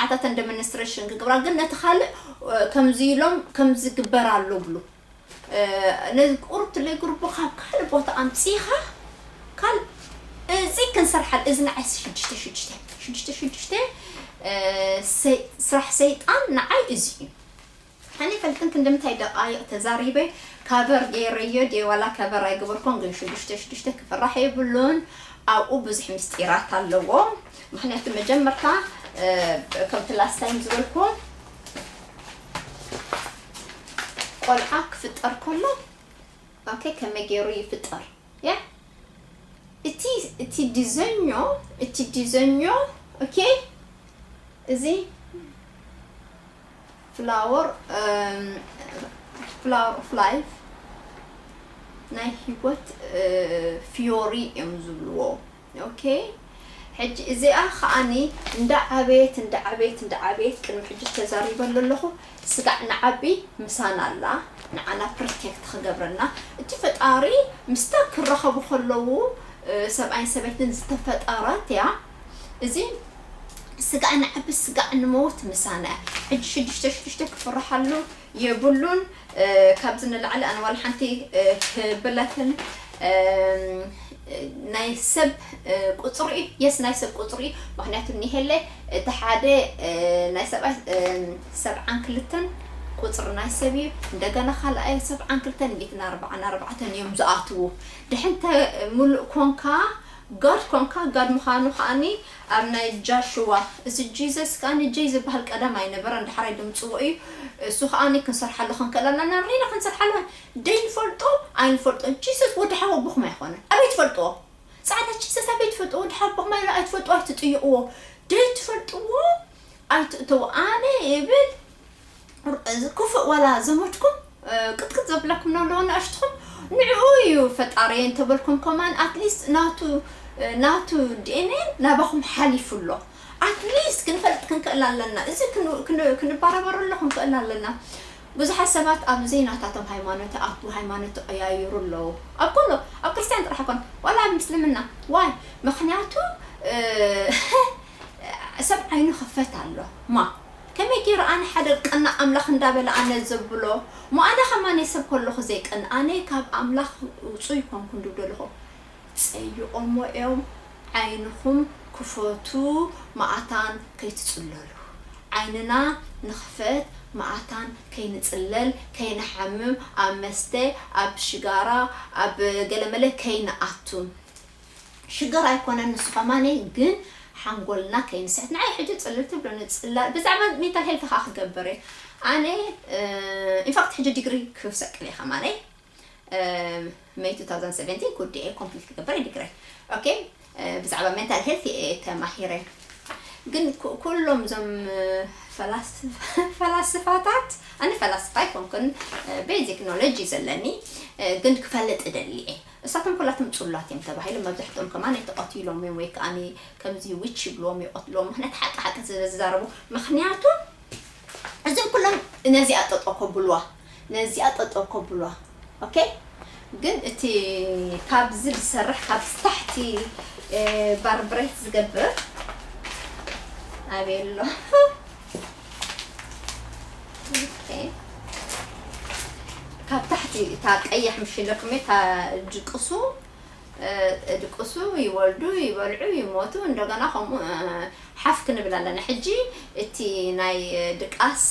ኣታተን ደሞንስትሬሽን ክገብራ፣ ግን ነቲ ካልእ ከምዚ ኢሎም ከምዚ ግበር ኣሎ ብሉ። ነዚ ቁርብ ትለይ ግሩቦ ካብ ካልእ ቦታ ኣምፂኻ ካል እዚ ክንሰርሓል፣ እዚ ንዓይ ሽዱሽተ ሽዱሽተ ሽዱሽተ ሽዱሽተ ስራሕ ሰይጣን ንዓይ እዚ እዩ። ኣነ ፈልጥን ክንዲ ምንታይ ደቃይቕ ተዛሪበ፣ ካቨር ገይረዮ ድየ ዋላ ካቨር ኣይገበርኩን፣ ግን ሽዱሽተ ሽዱሽተ ክፍራሕ የብሉን። ኣብኡ ብዙሕ ምስጢራት ኣለዎ። ምኽንያቱ መጀመርታ ከምቲ ላስት ታይም ዝበልኩ ቆልዓ ክፍጠር ከሎ ኦኬ ከመይ ገይሩ ይፍጠር ያ እቲ እቲ ዲዘኞ እቲ ዲዘኞ ኦኬ እዚ ፍላወር ፍላወር ኦፍ ላይፍ ናይ ህይወት ፍዮሪ እዮም ዝብልዎ። ኦኬ ሕጂ እዚኣ ከዓኒ እንዳ ዓበየት እንዳ ዓበየት እንዳ ዓበየት ቅድሚ ሕጂ ተዛሪበሉ ኣለኹ። ስጋዕ ንዓቢ ምሳና ኣላ ንዓና ፕሮቴክት ክገብረና እቲ ፈጣሪ ምስታ ክራኸቡ ከለዉ ሰብኣይን ሰበይትን ዝተፈጠረት እያ። እዚ ስጋዕ ንዓቢ ስጋዕ ንመውት ምሳና እያ። ሕጂ ሽዱሽተ ሽዱሽተ ክፍርሓሉ የብሉን። ካብዚ ንላዕሊ ኣነ ዋላ ሓንቲ ክብለክን ናይ ሰብ ቁፅሪ የስ ናይ ሰብ ቁፅሪ ምክንያቱ ኒሄለ እቲ ሓደ ናይ ሰብኣይ ሰብዓን ክልተን ቁፅሪ ናይ ሰብ እዩ። እንደገና ካልኣይ ሰብዓን ክልተን ሚእትን ኣርባዓን ኣርባዕተን እዮም ዝኣትዉ። ድሕንተ ሙሉእ ኮንካ ጋድ ኮንካ ጋድ ምዃኑ ከዓኒ ኣብ ናይ ጃሽዋ እዚ ጂሰስ ከዓኒ ጀይ ዝበሃል ቀደም ኣይነበረን፣ ዳሕራይ ድምፅዎ እዩ። እሱ ከዓኒ ክንሰርሓሉ ክንክእል ኣለና፣ ሪና ክንሰርሓሉ ደይ ንፈልጦ ኣይንፈልጦ። ጂሰስ ወዲ ሓወ ኣቦኹም ኣይኮነን። ኣበይ ትፈልጥዎ? ፃዕዳ ጂሰስ ኣበይ ትፈልጥዎ? ወዲ ሓወ ኣቦኹም ኣይትፈልጥዎ፣ ኣይትጥይቕዎ። ደይ ትፈልጥዎ ኣይትእተው ኣነ ይብል ክፉእ ዋላ ዘመድኩም ቅጥቅጥ ዘብለኩም ነው ለሆነ ኣሽትኹም ንዕኡ እዩ ፈጣሪ እንተበልኩም ከማን ኣትሊስት ናቱ ናቱ ዲኤንኤ ናባኹም ሓሊፉ ኣሎ። ኣትሊስት ክንፈልጥ ክንክእል ኣለና። እዚ ክንባረበረሎ ክንክእል ኣለና። ብዙሓት ሰባት ኣብ ዘይናታቶም ሃይማኖት ኣቱ ሃይማኖት ተቀያይሩ ኣለዉ። ኣብ ኩሉ ኣብ ክርስትያን ጥራሕ ኮን ዋላ ኣብ ምስልምና ዋይ ምክንያቱ ሰብ ዓይኑ ክፈት ኣሎ ማ ከመይ ገይሩ ኣነ ሓደ ቀና ኣምላኽ እንዳበለ ኣነ ዘብሎ ሞ ኣነ ከማነ ሰብ ከለኹ ዘይቀን ኣነ ካብ ኣምላኽ ውፁ ይኮንኩ እንዱ ደለኹ ፀይቆሞ እዮም። ዓይንኹም ክፈቱ መኣታን ከይትፅለሉ ዓይንና ንኽፈት መኣታን ከይንፅለል ከይንሓምም ኣብ መስተ ኣብ ሽጋራ ኣብ ገለመለ ከይንኣቱ ሽግር ኣይኮነን ንሱ ከማነይ ግን ሓንጎልና ከይንስሕት ንዓይ ሕጂ ፅልል ትብሎ ንፅላ ብዛዕባ ሜንታል ሄልት ከዓ ክገብር እየ ኣነ ኢንፋክት ሕጂ ዲግሪ ክሰቅል እየ ከማነይ ሜይ two thousand seventeen ኩዲኤ ኮምፕሊት ክገብር እየ ዲግሪ ኦኬ ብዛዕባ ሜንታል ሄልት እየ ተማሂረ ግን ኩሎም ዞም ፈላስፋታት ኣነ ፈላስፋ ኣይኮንኩን ቤዚክ ኖሌጅ እዩ ዘለኒ ግን ክፈልጥ እደሊ እየ እሳቶም ኩላቶም ፅሉላት እዮም ተባሂሎም መብዛሕትኦም ከማን ተቐቲሎም እዮም ወይ ከዓ ከምዚ ዊች ይብልዎም ይቐትልዎም ምክንያት ሓቂ ሓቂ ስለ ዝዛረቡ ምክንያቱ እዚም ኩሎም ነዚኣ ጠጠው ከብልዋ ነዚኣ ጠጠው ከብልዋ ኦኬ ግን እቲ ካብዚ ዝሰርሕ ካብ ታሕቲ ባርብሬት ዝገብር ኣበይ ኣሎ ካብ ታሕቲ እታ ቀያሕ ምሽለኩም እታ ድቅሱ ድቅሱ ይወልዱ ይበልዑ ይሞቱ እንደገና ከምኡ ሓፍ ክንብል ኣለና ሕጂ እቲ ናይ ድቃስ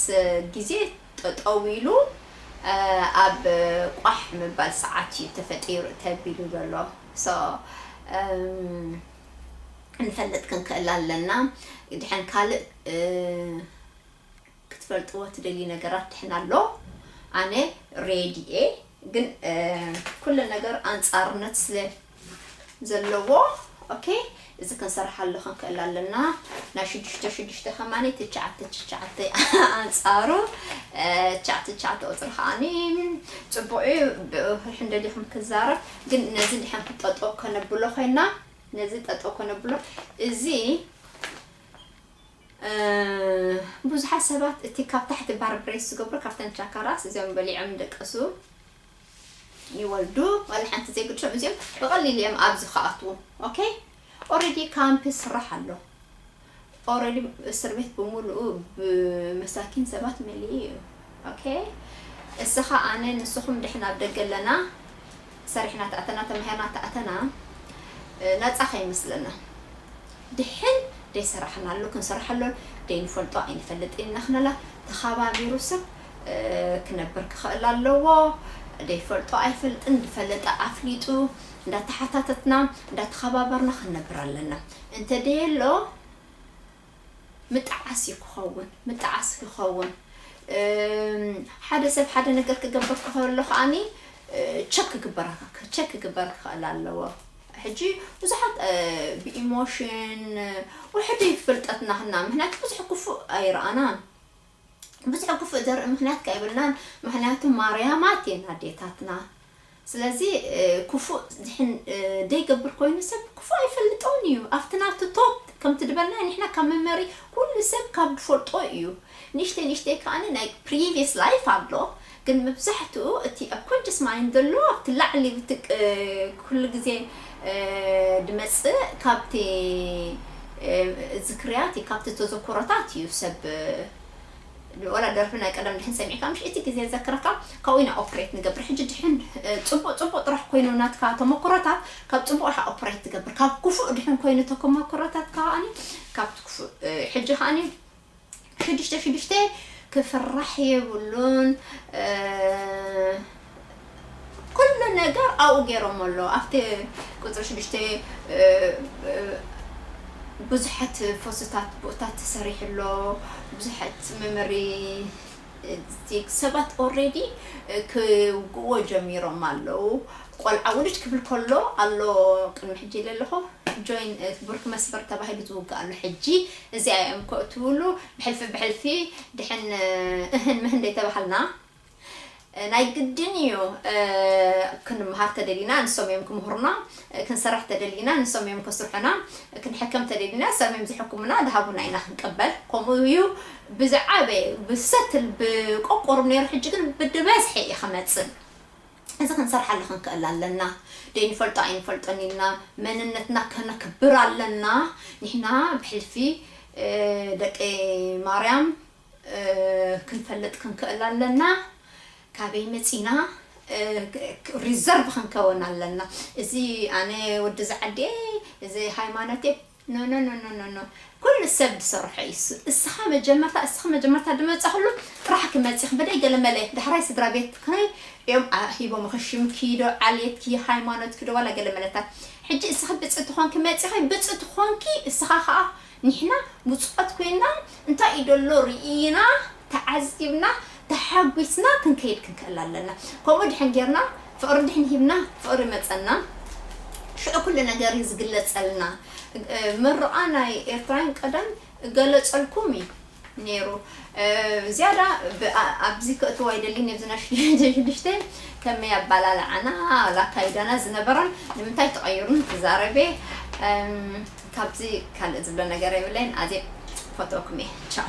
ግዜ ጠጠው ኢሉ ኣብ ቋሕ ምባል ሰዓት እዩ ተፈጢሩ ተቢሉ ዘሎ ንፈልጥ ክንክእል ኣለና ድሕን ካልእ ክትፈልጥዎ ትደልዩ ነገራት ድሕን ኣሎ ኣነ ሬዲ እየ ግን ኩሉ ነገር ኣንፃርነት ስለ ዘለዎ ኦኬ እዚ ክንሰርሓሉ ክንክእል ኣለና ናይ ሽዱሽተ ሽዱሽተ ከማኒ ትሽዓተ ትሽዓተ ኣንፃሩ ትሽዓተ ትሽዓተ ቁፅሪ ከዓኒ ፅቡቅ እዩ ሕንደሊኹም ክዛረብ ግን ነዚ ድሕን ክጠጠው ከነብሎ ኮይና ነዚ ጠጠው ከነብሎ እዚ ብዙሓት ሰባት እቲ ካብ ታሕቲ ባርብሬስ ዝገብሩ ካብተን ቻካራስ እዚኦም በሊዖም ደቀሱ ይወልዱ ዋላ ሓንቲ ዘይግድሾም እዚኦም ብቐሊል እዮም ኣብዚ ክኣትዉ ኦኬ ኦረዲ ካምፕ ስራሕ ኣሎ already እስር ቤት ብምሉኡ ብመሳኪን ሰባት መሊኡ እዩ። ኦኬ፣ እስኻ፣ ኣነ፣ ንስኹም ድሕን ኣብ ደገ ኣለና፣ ሰሪሕና ተኣተና፣ ተማሂርና ተኣተና፣ እ፣ ነጻ ከይመስለና። ድሕን ደይሰራሕናሉ ክንሰርሓሉ ደይንፈልጦ ኣይንፈልጥ ኢና። ክነላ ተኸባቢሩ ሰብ፣ እ፣ ክነብር ክኽእል ኣለዎ። ደይፈልጦ ኣይፈልጥን፣ ዝፈለጠ ኣፍሊጡ፣ እንዳተሓታተትና እንዳተኸባበርና ክንነብር ኣለና። እንተ ደየሎ ምጥዓስ እዩ ክኸውን፣ ምጥዓስ ክኸውን። እም፣ ሓደ ሰብ ሓደ ነገር ክገብር ከሎ ከዓኒ፣ እ፣ ቸክ ክግበረካ፣ ቸክ ክግበር ክኽእል ኣለዎ። ሕጂ ብዙሓት፣ እ፣ ብኢሞሽን፣ እ፣ ውሕድ ፍልጠትና ህና፣ ምክንያቱ ብዙሕ ክፉእ ኣይረኣናን። ብዙሕ ክፉእ ዘርኢ ምክንያት ከይብልናን፣ ምክንያቱ ማርያማት እየን ኣዴታትና። ስለዚ፣ እ፣ ክፉእ ድሕን፣ እ፣ ደይገብር ኮይኑ ሰብ ክፉእ ኣይፈልጦን እዩ። ኣብቲ ናቱ ቶት ከምቲ ድበልና ንሕና ካብ መመሪ ኩሉ ሰብ ካብ ድፈልጦ እዩ። ንእሽተይ ንእሽተይ ከዓኒ ናይ ፕሪቪየስ ላይፍ ኣሎ፣ ግን መብዛሕትኡ እቲ ኣብ ኮንሽስ ማይንድ ዘሎ ኣብቲ ላዕሊ ብትቅ-፣ እ፣ ኩሉ ግዜ፣ እ፣ ድመጽእ ካብቲ፣ እ፣ ዝክርያት እዩ፣ ካብቲ ተዘክሮታት እዩ ሰብ፣ እ፣ ወላ ደርፊ ናይ ቀደም ድሕን ሰሚዕካ ምሽ እቲ ግዜ ዘክረካ ካብኡ ኢና ኦፕሬት ንገብር። ሕጂ ድሕን፣ እ፣ ጽቡቕ ጽቡቕ ጥራሕ ኮይኑ ናትካ ተመክሮታት ካብ ጽቡቕ ኢኻ ኦፕሬት ትገብር። ካብ ክፉእ ድሕን ኮይኑ ተመክሮታት ከዓኒ ካብቲ ክፉእ፣ እ፣ ሕጂ ከዓኒ ሽዱሽተ ሽዱሽተ ክፍራሕ የብሉን። እ፣ ኩሉ ነገር ኣብኡ ገይሮም ኣሎ። ኣብቲ ቁጽሪ ሽዱሽተ፣ እ፣ እ፣ ብዙሓት ፎስታት ብኡታት ተሰሪሑ ኣሎ። ብዙሓት መመሪ፣ እ፣ ሰባት ኦልሬዲ፣ እ፣ ክውግእዎ ጀሚሮም ኣለዉ። ቆልዓ ውልድ ክብል ከሎ ኣሎ፣ ቅድሚ ሕጂ ኢለ ኣለኹ፣ ጆይን፣ እ፣ ብሩክ መስመር ተባሂሉ ዝውጋእ ኣሎ። ሕጂ እዚኣ እዮም ከእትውሉ፣ ብሕልፊ ብሕልፊ ድሕን፣ እ፣ እህን ምህን ደይተባሃልና፣ እ፣ ናይ ግድን እዩ፣ እ፣ ክንምሃር ተደሊና፣ ንሶም እዮም ክምህሩና፣ እ፣ ክንሰርሕ ተደሊና፣ ንሶም እዮም ከስርሑና፣ ክንሕከም ተደሊና፣ ንሶም እዮም ዝሕክሙና፣ ድሃቡና ኢና ክንቀበል። ከምኡ እዩ ብዝዓበየ፣ ብሰትል፣ ብቆቆሩ ነይሩ፣ ሕጂ ግን ብድበዝሒ እዩ ክመጽእ። እዚ ክንሰርሓሉ ክንክእል ኣለና። ደይንፈልጦ ኣይንፈልጦን ኢልና መንነትና ከነክብር ኣለና። ንሕና ብሕልፊ፣ እ፣ ደቂ ማርያም፣ እ፣ ክንፈልጥ ክንክእል ኣለና። ካበይ መጺና፣ እ፣ ክ-፣ ክ-፣ ሪዘርቭ ክንከውን ኣለና። እዚ ኣነ ወዲ ዝዓዲ እየ፣ እዚ ሃይማኖት እየ፣ ኖ፣ ኖ፣ ኖ፣ ኖ፣ ኖ፣ ኖ። ኩሉ ሰብ ዝሰርሖ እዩ። እሱ-፣ እስኻ መጀመርታ፣ እስኻ መጀመርታ ድመጻኹሉ ጥራሕ ክመጽእ ይኽእል። በደይ ገለ መለ፣ ዳሕራይ ስድራ ቤት ከይ እዮም ኣ-፣ ሂቦምኺ ሽምኪ ዶ፣ ዓሌትኪ፣ ሃይማኖትኪ ዶ፣ ዋላ ገለ መለታት። ሕጂ እስኺ ብጽእቲ ኾንኪ መጺኺ፣ ብጽእቲ ኾንኪ፣ እስኻ ኸኣ ንሕና ብፁዓት ኮይና፣ እንታይ እዩ ደሎ ርኢና፣ ተዓዚብና፣ ተሓጒስና ክንከይድ ክንክእል ኣለና። ከምኡ ድሕን ጌርና፣ ፍቕሪ ድሕን ሂብና፣ ፍቕሪ መጸና። ሽዑ ኩሉ ነገር እዩ ዝግለጸልና። እ፣ ምርቓ ናይ ኤርትራውያን ቀደም እገለጸልኩም እዩ ነይሩ። እ፣ ዝያዳ ብ-፣ ኣ-፣ ኣብዚ ከእትዎ ኣይደልን፣ ኣብዚ ናይ ሽዱሽተ ከመይ ኣባላልዓና፣ ዋላ ኣካይዳና ዝነበረን ንምንታይ ተቐይሩን ክዛረብ እየ። እም፣ ካብዚ ካልእ ዝብሎ ነገር የብለይን። ኣዜ ፈትወኩም እየ። ቻው።